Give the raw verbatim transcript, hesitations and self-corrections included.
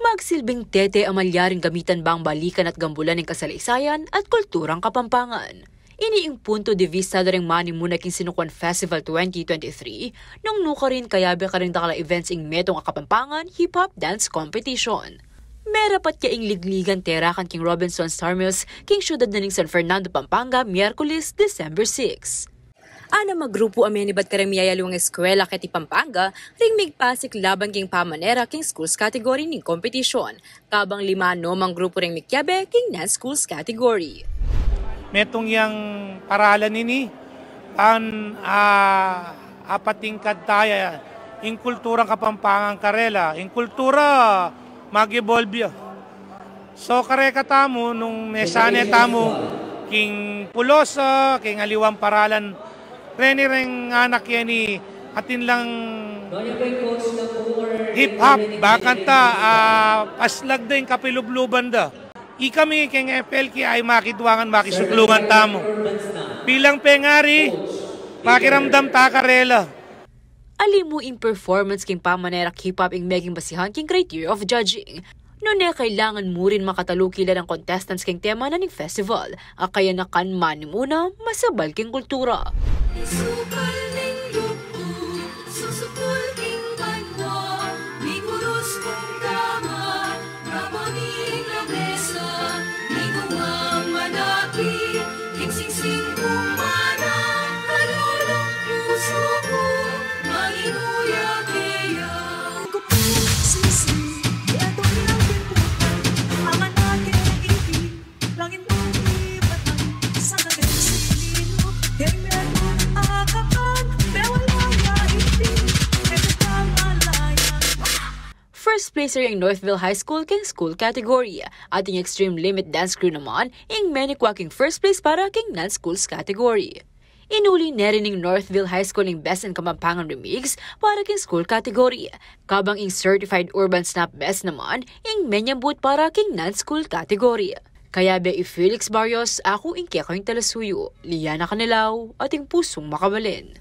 Magsilbing tete a malyaring gamitan bang balikan at gambulan ing kasalaisayan at kulturang Kapampangan. Ini ing punto de vista da ring manimuna king Sinukuan Festival twenty twenty-three, nung nukarin kayabe karing dakal a events ing metung a Kapampangan Hip Hop Dance Competition. Merapat ya ing ligligan terakan king Robinsons Sawmills king syudad na ning San Fernando, Pampanga, Miyerkules, December six. Anam a grupu a menibat kareng miyayaluang eskwela keti Pampanga ring migpasik laban king pamanera king schools category ning competition, kabang lima no mang grupu ring mikiabe king non-schools category. Metung yang paralan ini, an, ah, apatingkad taya ing kulturang Kapampangan karela, ing kultura mag-evolve ya. So, kareka tamu, nung mesane tamu king pulos, ah, king aliwang paralan, reni reng anak ya ni atin lang hip-hop, bakanta, ah, paslag da ing kapilubluban da. Ikami king F L K I makiduangan, makisuklungan tamu. Bilang pengari, makiramdam ta karela. Ali mu ing performance king pamanerak hip-hop ing meging basihan king criteria of judging. Nune kailangan mu rin makataluki la reng contestants king tema na ning festival, a kayanakan manimuna masabal king kultura. Isukal ning lub ku, susukul king banwa, mikurus kung dama, Rabaning lamesa, minumang manaki, king singsing kung mana, kalulung pusu ku, manginuya keya. Kupu sisi, yeto yang pimpukan, ang anak e iti, langin mo ibatang, sa naging sinino, keng metung a kapan, bewala ya iti, keng kamalaya. First placer ing Northville High School king school category, at ing Extreme Limit Dance Crew naman ing menikwa king first place para king non-schools category. Inuli ne rin ning Northville High School ing Best in Kapampangan Remix para king school category, kabang ing Certified Urban Snap Best naman ing menyambut para king non-school category. Kayabe i Felix Barrios, aku ing kekayung talasuyu, Liana Canelao, ating pusung makabalen.